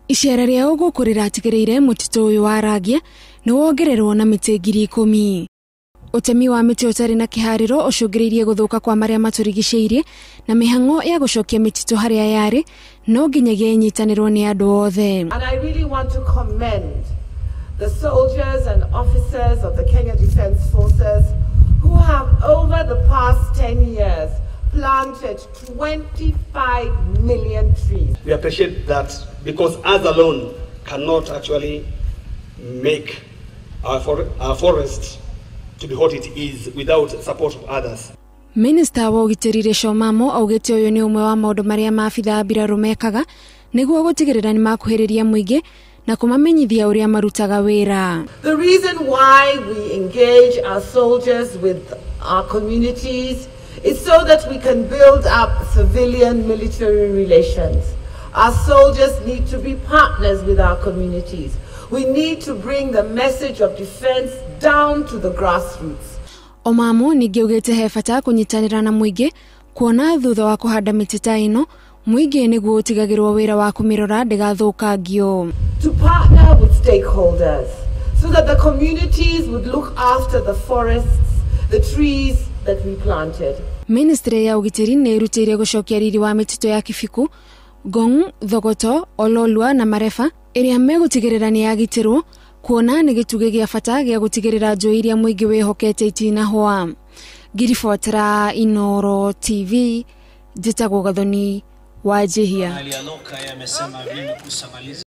Icera rĩao gũkũ rĩratigĩrĩire mũtitũ ũyũ wa Rangia nĩ wongererwo na mĩtĩ 10,000. Ũtemi wa mĩtĩ ũtarĩ na kĩharĩro ũcũngĩrĩirie gũthũka kwa marĩa matũrigicĩirie na mĩhang'o ya gũcokia mĩtitũ harĩa yarĩ no nginyagia ĩnyitanĩrwo nĩ andũ othe. And I really want to commend the soldiers and officers of the Kenya Defence Forces who have over the past 10 years planted 25 million trees. We appreciate that because us alone cannot actually make our forest to be what it is without support of others. Minister wa ũgitĩri Rachel Mamo augĩte ũyũ nĩ ũmwe wa maũndũ marĩa maabithaa a mbirarũ mekaga nĩguo gũtigĩrĩra nĩ makuhĩrĩria mũingĩ na kũmamenyithia ũrĩa marutaga wĩra. The reason why we engage our soldiers with our communities is so that we can build up civilian military relations. Our soldiers need to be partners with our communities. We need to bring the message of defense down to the grassroots. Omamo ningĩ augĩte he bata kũnyitanĩra na mũingĩ kuona thutha wa kũhanda mĩtĩ ta ĩno mũingĩ nĩguo ũtigagĩrwo wĩra wa kũmĩrora ndĩgathũkangio. To partner with stakeholders so that the communities would look after the forests, the trees that we planted. Ministry ya ũgitĩri nĩ ĩrutĩire gũcokia riri wa mĩtitũ ya Kibiku, Ngong, Thogoto, Ololua na Mareba ĩrĩa megũtigĩrĩra nĩ yagitĩrwo kuona nĩ gĩtugĩ gĩa bata gĩa gũtigĩrĩra njũĩ iria mũingĩ wĩhokete itinahũa. Ngiribotera Inooro TV, njĩtagwo Gathoni wa Njihia.